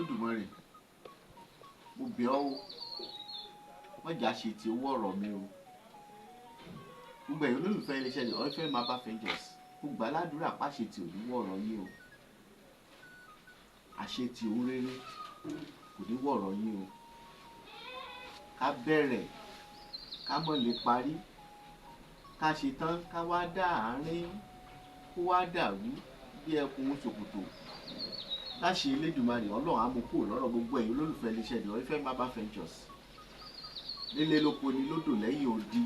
Olódùmarè, mo bẹ̀ ọ́ o, má jà ṣe ti owó ọ̀rọ̀ mi o. Gbogbo ẹ̀yin olólùfẹ́ iléeṣẹ́ The Oriflame Herbal Ventures, mo gbà ládùúrà pàṣẹ tí ò ní wọ̀ ọ̀rọ̀ yín o. Àṣetì òun rere kò ní wọ̀ ọ̀rọ̀ yín o. Ká bẹ̀rẹ̀, ká mọ̀ lè parí, ká ṣe tán, ká wá dá àárín, kó wá dàrú bí ẹkùn ṣòkòtò. Láṣẹ Elédùmarè, Ọlọ́run á mú kúrò lọ́rọ̀ gbogbo ẹ̀yin olólùfẹ́ iléeṣẹ́ The Oriflame Herbal Ventures. Nílé lóko ni lódò lẹ́yìn odi.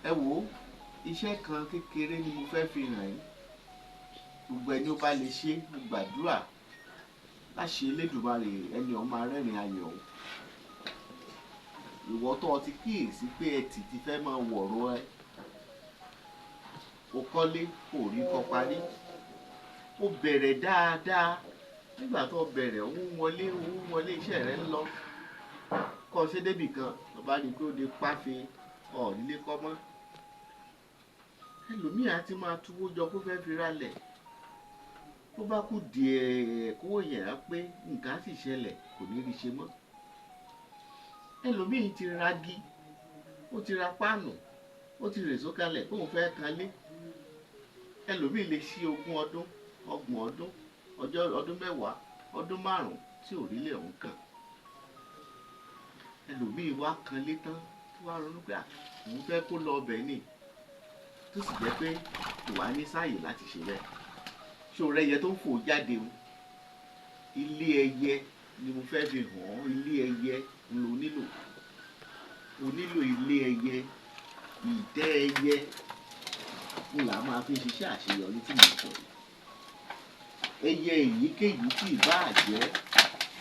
Ẹ wò ó, iṣẹ́ kan kékeré ni mo fẹ́ fi hàn yín. Gbogbo ẹni ó bá lè ṣe, mo gbàdúrà láṣẹ Elédùmarè, ẹni ọ̀hún máa rẹ́rìn ayọ̀ o. Ìwọ tó o ti kíyèsí pé ẹtì ti fẹ́ máa wọ̀rọ̀ ẹ, o kọ́lé kò rí kọ́ parí, o bẹ̀rẹ̀ dáadáa. Nígbà tó o bẹ̀rẹ̀, owó ń wọlé, owó ń wọlé, iṣẹ́ rẹ ń lọ, kọ́ ṣé débì kan, tó bá rí i pé ó di páfe, ọ̀ nílé kọ́ mọ́. Ẹlòmíì á ti máa tuwó jọ kó fẹ́ fi ralẹ̀, tó bá kú díẹ̀ kówó yẹn á pé, nǹkan á sì ṣẹlẹ̀, kò ní rí ṣe mọ́. Ẹlòmíì ti ragi, ó ti ra páànù, ó ti rèso kalẹ̀ kóun fẹ́ kanlé. Ẹlòmíì lè ṣí 20 ọdún, 30 ọdún, ọjọ́ ọdún 10, ọdún 5 tí ò rí lè òun kàn. Ẹlòmíì wá kanlé tán, tó wá ronú pé òun fẹ́ kó lọ ọbẹ̀ ni, tó sì jẹ́ pé kò wá ní sáàyè láti ṣe bẹ́ẹ̀. Ṣé o rẹ́yẹ tó ń fò jáde o? Ilé ẹyẹ ni mo fẹ́ fi hàn ọ́. Ilé ẹyẹ ló nílò. O nílò ilé ẹyẹ, ìtẹ́ ẹyẹ ń là máa fi ṣiṣẹ́ àṣeyọrí tí mo sọ yìí. Ẹyẹ èyíkéyìí tí ì bá jẹ́,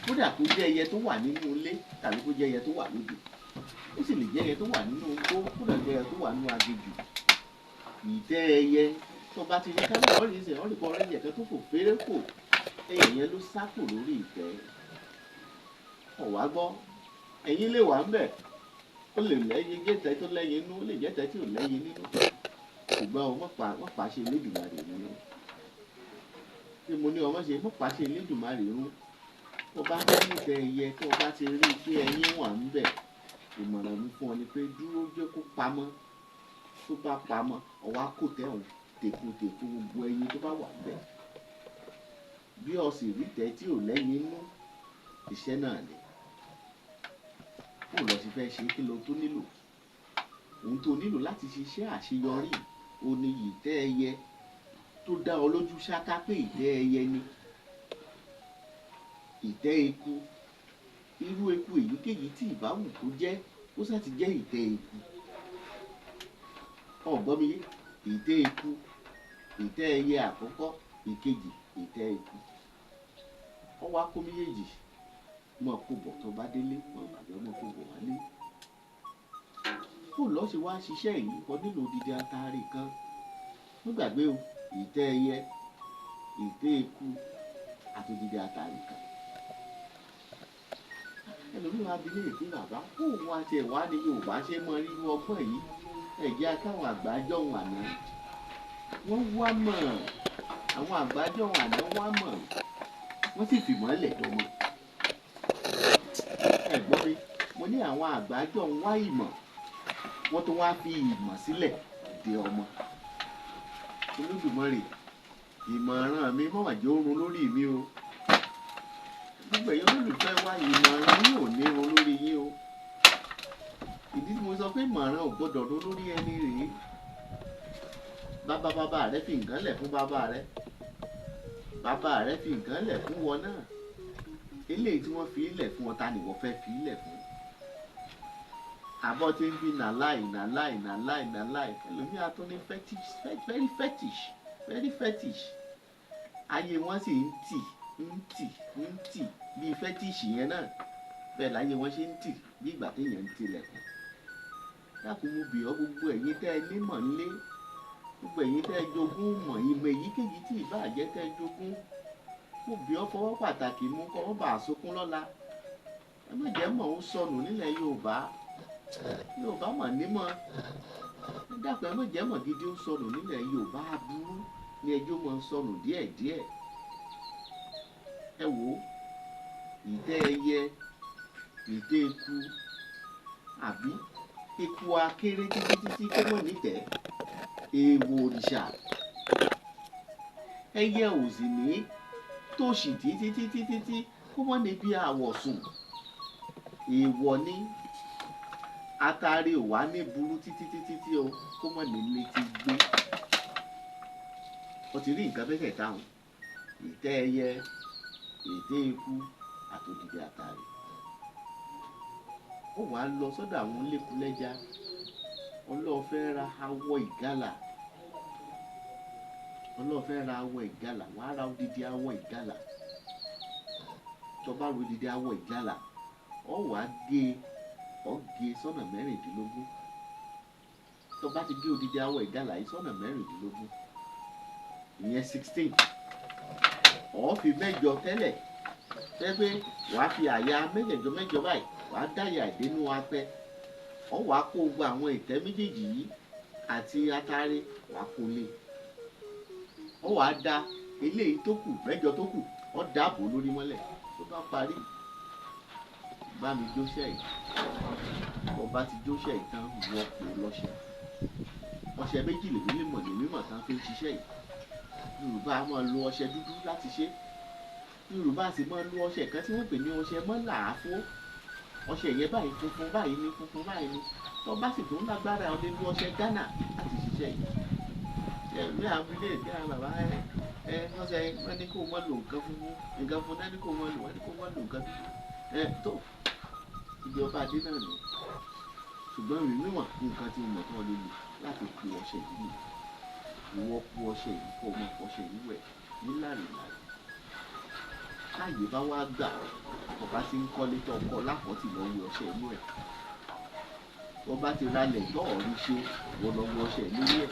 kódà kó jẹ́ ẹyẹ tó wà nínú ilé tàbí kó jẹ́ ẹyẹ tó wà lódò, ó sì lè jẹ́ ẹyẹ tó wà nínú igbó, kódà jẹ́ ẹyẹ tó wà nínú aginjù. Ìtẹ́ ẹyẹ tó bá ti rí kámẹ́rà ọ̀rẹ́ ìṣẹ̀ ọ̀rẹ́ kan ọ̀rẹ́ ẹ̀kan tó fò féré fò, ẹyẹ yẹn ló sá kù lórí ìtẹ́. Ọ̀wá gbọ́, ẹ̀yin lè wà ńbẹ̀, ó lè lẹ́yìn jẹ́tẹ́ tó lẹ́yìn inú, ó lè jẹ́tẹ́ tí ò lẹ́yìn nínú. Ṣùgbọ́n o mọ̀ pa ṣe Elédùmarè run. Bí mo ní ọmọ ṣe, mọ̀ pa ṣe Elédùmarè run. Tó bá fẹ́ ní ìtẹ́ ẹyẹ, tó bá ti rí i pé ẹyin wà ńbẹ̀, ìmọ̀ràn mi fún ọ ni pé dúró jẹ́ kó pamọ́. Tó bá pamọ́, ọwọ́ á kò tẹ́ òun tèkutèku gbogbo ẹyin tó bá wà ńbẹ̀. Bí o sì rí ìtẹ́ tí ò lẹ́yìn inú, iṣẹ́ náà ni. Bó lọ sí fẹ́ ṣe, kí lo tó nílò? Ohun tó nílò láti ṣiṣẹ́ àṣeyọrí, o ní ìtẹ́ ẹyẹ tó dá ọ lójú ṣáká pé ìtẹ́ ẹyẹ ni. Ìtẹ́ eku, irú eku èyíkéyìí tí ìbá wù kó jẹ́, ó sá ti jẹ́ ìtẹ́ eku. Ọ̀ gbọ́ mi yé? Ìtẹ́ eku, ìtẹ́ ẹyẹ àkọ́kọ́, ìkejì, ìtẹ́ eku. Ọ wá kó méjèèjì, mọ̀ kó bọ̀ tó bá délé, mọ̀ gbàgbé ọmọ kó bọ̀ wálé. Bó lọ ṣe wá ṣiṣẹ́ yìí, o nílò odidi atare kan. Má gbàgbé o, ìtẹ́ ẹyẹ, ìtẹ́ eku àti odidi atare kan. Ẹlòmíì wá bi léèrè pé bàbá, kó òun wá tiẹ̀ wá ní Yorùbá ṣe mọ rírú ọgbọ́n yìí. Ẹ̀jẹ̀ akáwọn àgbà jọ̀hún àná. Wọ́n wá mọ̀, àwọn àgbà jọ̀hún àná wá mọ̀, wọ́n sì fìmọ̀ lẹ̀ dọ́mọ. Ẹ gbọ́ mi, mo ní àwọn àgbà jọ̀hún wá ìmọ̀, wọ́n tún wá fi ìmọ̀ sílẹ̀ dé ọmọ. Olódùmarè, ìmọ̀ràn mi mọ̀ jẹ́ orun lórí mi o. Gbogbo ẹ̀yin olólùfẹ́ wa, ìmọ̀ràn yín ò ní run lórí yín o. Ìdí tí mo sọ pé ìmọ̀ràn ò gbọdọ̀ run lórí ẹni rèé. Bàbá bàbá rẹ fi nǹkan lẹ̀ fún bàbá rẹ. Bàbá rẹ fi nǹkan lẹ̀ fún wọn náà. Eléyìí tí wọ́n fi lẹ̀ fún ọ, ta ni wọ́n fẹ́ fi lẹ̀ fún? Àbọ̀ tí ń fi nà láì nà láì nà láì nà láì. Ẹlòmíì á tún ní fetish, very fetish, very fetish. Ayé wọn sì ń tì, ń tì, ń tì bí fetish yẹn náà. Bẹ́ẹ̀ láyé wọn ṣe ń tì bí ìgbà tí èèyàn ń tilẹ̀kùn. Dákun, mo bẹ̀ ọ́, gbogbo ẹ̀yin tẹ́ ẹ nímọ̀ nílé, gbogbo ẹ̀yin tẹ́ ẹ jogún mọ̀, ìmọ̀ èyíkéyìí tí ìbá jẹ́ tẹ́ ẹ jogún, mo bẹ̀ ọ́, fọwọ́ pàtàkì mú kọ́ wọ́n bá a sunkún lọ́la. Ẹ má jẹ́ mọ̀ ó sọnù nílẹ̀ Yorùbá. Yorùbá mọ̀ nímọ̀. Ẹ dákun, ẹ má jẹ́ mọ̀ gidi ó sọnù nílẹ̀ Yorùbá. Aburú ni ẹjọ́ mọ̀ ń sọnù díẹ̀díẹ̀. Ẹ wò ó, ìtẹ́ ẹyẹ, ìtẹ́ eku, àbí eku akéré títí títí kó mọ̀ nítẹ̀ẹ́, èèwọ̀ òrìṣà. Ẹyẹ ò sì ní tòṣì títí títí títí kó mọ̀ níbi àwọ̀sùn, èèwọ̀ ni. Atare ò wá ní burú títí títí tí o kó mọ̀ nílé ti gbé. O ti rí nǹkan mẹ́tẹ̀ẹ̀ta hùn: ìtẹ́ ẹyẹ, ìtẹ́ eku àtòdìdì atare. Ó wàá lọ sọ́dọ̀ àwọn lékulẹ́já, ọlọ́ọ̀ fẹ́ ra awọ ìgalà, ọlọ́ọ̀ fẹ́ ra awọ ìgalà, wàá ra odidi awọ ìgalà. Tó bá ra odidi awọ ìgalà, ó wàá gé, ó gé sọ́nà 16. Tó bá ti gé odidi awọ ìgalà yìí sọ́nà 16, ìyẹn 16, ó fi mẹ́jọ tẹ́lẹ̀, tẹ́ pé wàá fi àyà mẹ́jẹ̀jọ mẹ́jọ báyìí, wàá dáyà ìdénú apẹ. Ó wàá kó gbogbo àwọn ìtẹ́ méjèèjì yìí àti atare, wàá kó lé. Ó wàá da eléyìí tó kù, mẹ́jọ tó kù, ó dàbò lórí mọ́lẹ̀. Tó bá parí, bá mi jóṣẹ́ yìí. Bó bá ti jóṣẹ́ yìí tán, wọ́ pò lọ́ṣẹ. Ọṣẹ méjì lèmi lè mọ̀, lèmi mọ̀ tán fi ń ṣiṣẹ́ yìí. Yorùbá a máa lo ọṣẹ dúdú láti ṣe. Yorùbá sì máa lo ọṣẹ kan tí wọ́n pè ní ọṣẹ mọ́làáfó. Ọṣẹ yẹn báyìí funfun báyìí ni, funfun báyìí ni. Tó bá sì tún lágbára, o lè lo ọṣẹ Ghana láti ṣiṣẹ́ yìí. Ẹ̀mí àbúlé ìdí àwọn bàbá ẹ, ẹ wọ́n sọ wọ́n ní kó má lo nǹkan funfun, nǹkan funfun náà ní kó má lo, wọ́n ní kó má lo nǹkan dúdú. Ẹ tó, ibi ọba adé náà ni. Ṣùgbọ́n èmi mímọ̀ nǹkan tí mo mọ̀ tí wọ́n lè lò láti po ọṣẹ yìí nìyí. Ìwọ po ọṣẹ yìí kó o mọ ọṣẹ yìí wẹ̀ ní làrìlàrì. Táyè bá wá gbà, ọba tí ń kọ́lé tó kọ́ lápọ̀tì lọ wẹ ọṣẹ inú ẹ̀. Ọba ti ralẹ̀ tó ọ̀rí ṣe, wọ́n lọ wẹ ọṣẹ lórí ẹ̀.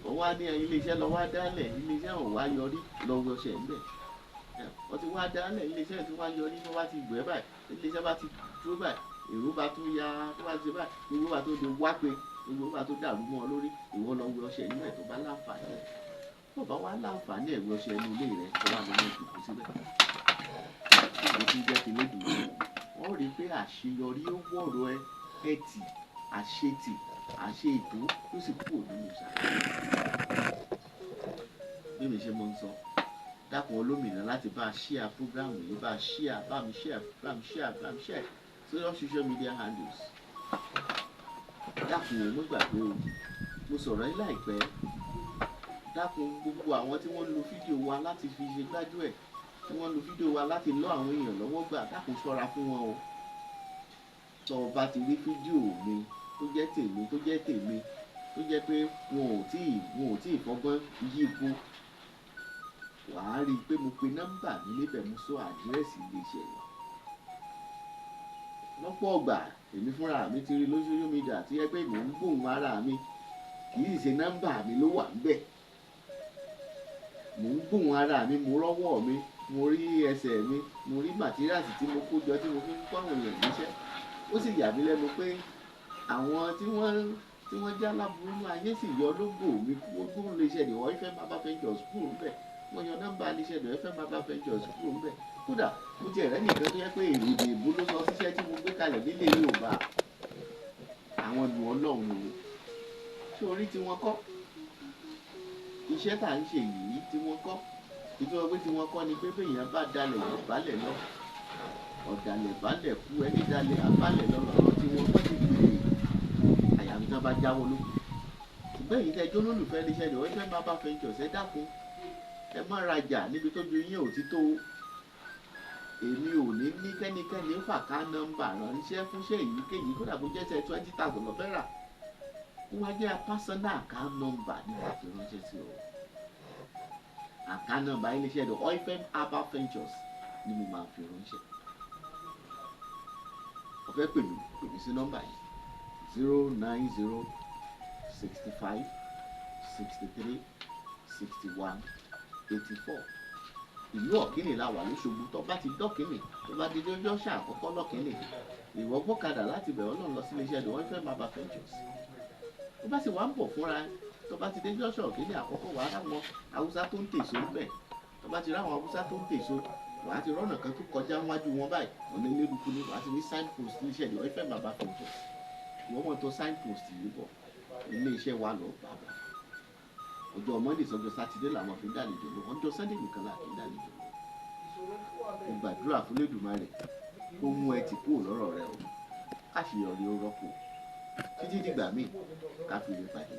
Ó wá ní ilé iṣẹ́ lọ wá dálẹ̀, ilé iṣẹ́ ò wá yọrí, lọ wẹ ọṣẹ ńbẹ̀. Ó ti wá dálẹ̀, ilé iṣẹ́ tí wá yọrí, wọ́n bá ti gbẹ́ báyìí, ilé iṣẹ́ bá ti dúró báyìí, èrò bá tún ya, tó bá ti ṣe báyìí, gbogbo bá tó di wá pé, gbogbo bá tó dàrú mọ́ ọ lórí, ìwọ lọ wẹ ọṣẹ inú ẹ̀ tó bá láǹfààní ẹ̀. Tó bá wá láǹfààní ẹ̀ wẹ ọṣẹ inú ilé rẹ, tó bá lọ mọ́ ìjòkó síbẹ̀. Ìjòkó tí ń jẹ́ ti lédùn. Ó rí i pé àṣeyọrí ó wọ̀rọ̀ ẹ, ẹtì, àṣetì, àṣe ètò ó sì kúrò nínú ìṣàkóso. Bí mi ṣe máa ń sọ, dákun olómìnira láti bá share program yìí, bá share, bá mi share, bá mi share, bá mi share sórí all social media handles. Dákun o, má gbàgbé o. Mo sọ̀rọ̀ yìí láìpẹ́. Dákun gbogbo àwọn tí wọ́n ń lo fídíò wa láti fi ṣe gbájú ẹ̀, tí wọ́n ń lo fídíò wa láti lọ́ àwọn èèyàn lọ́wọ́ gbà, dákun ṣọ́ra fún wọn o. Tó o bá ti rí fídíò mi tó jẹ́ tèmi, tó jẹ́ tèmi, tó jẹ́ pé wọn ò tí ì fọgbọ́n yí ipò, wà á rí i pé mo pe nọ́mbà mi níbẹ̀, mo sọ àdírẹ́sì ilé iṣẹ́ wa. Lọ́pọ̀ ọgbà èmi fúnra mi ti rí lórí social media tí ẹ pé mò ń gbóhùn ara mi, kì í ṣe nọ́mbà mi ló wà níbẹ̀. Mò ń gbóhùn ara mi, mo rọ́wọ́ mi, mo rí ẹsẹ̀ mi, mo rí materials tí mo kó jọ tí mo fi ń kọ́ àwọn èèyàn níṣẹ́. Ó sì yà mí lẹ́nu pé àwọn tí wọ́n já láburú nínú ayé sì yọ logo mi kúrò ní ilé iṣẹ́ The Oifem Herbal Ventures kúrò níbẹ̀. Wọ́n yọ nọ́mbà ilé iṣẹ́ The Oifem Herbal Ventures kúrò níbẹ̀. Kódà mo ti ẹ̀rẹ́ nìkan tó jẹ́ pé èdè èbó ló sọ síṣẹ́ tí mo gbé kalẹ̀ nílé Yorùbá. Àwọn lu Ọlọ́run o. Ṣé orí tí wọ́n kọ́? Iṣẹ́ tá à ń ṣe yìí tí wọ́n kọ́. Ìtumọ̀ pé tí wọ́n kọ́ ni pé bí èèyàn bá dalẹ̀ yóò bálẹ̀ lọ. Ọ̀dàlẹ̀ bálẹ̀ kú, ẹni dalẹ̀ abálẹ̀ lọ lọ́rọ̀ tí wọ́n kọ́ ti gbèrè. Àyàfi tí wọ́n bá jáwọ́ lókun. Ṣùgbọ́n èyí tẹ́ jó lólùfẹ́ ilé iṣẹ́ The Oifem Herbal Ventures, ẹ dákun. Ẹ má rajà níbi tó ju yín ò tí tó. Èmi ò ní ní kẹ́nikẹ́ni fà ká nọ́mbà ránṣẹ́ fúnṣẹ́ èyíkéyìí kódà bó jẹ́ ṣe 20,000 lọ fẹ́ rà. Ó wá jẹ́ personal account number ni màá fi ránṣẹ́ sí ọ. Account number ilé iṣẹ́ The Oifem Herbal Ventures ni mo máa fi ránṣẹ́. O fẹ́ pè mí, pè mí sí nọ́mbà yìí: 090 65 63 61 84. Ìlú Ọ̀kínì la wà lóṣogbo. Tó bá ti dọ́kínì, tó bá di junction àkọ́kọ́ lọ́kínì, ìwọ gbọ́kadà láti bẹ̀rẹ̀ Ọlọ́run lọ sí ilé iṣẹ́ The Oifem Herbal Ventures. Tó bá sì wá ń bọ̀ fúnra ẹ, tó bá ti dé junction Ọ̀kínì àkọ́kọ́, wà á ráwọn Haúsá tó ń tèso ńbẹ̀. Tó bá ti rí àwọn Haúsá tó ń tèso, wàá ti rọ́nà kan tó kọjá wájú wọn báyìí, ọ̀nà eléruku ni. Wàá ti rí sign post iléeṣẹ́ ìdíwọ́ ìfẹ́ bàbá fòtò. Ìwọ́n mọ̀ tó sign post yìí bọ̀, ilé iṣẹ́ wa lọ bàbá. Ọjọ́ Monday sọ́jọ́ Sátidé làwọn fi ń dàlejò lọ, ọjọ́ Sunday nìkan là kí ń dàlejò lọ. Mo gbàdúrà fún Lédùmarè kó mú ẹ tì kúrò lọ́rọ̀ rẹ o, káṣíyọrí ó rọ́pò. Títí dìgbà míì, ká fi lè pàdé.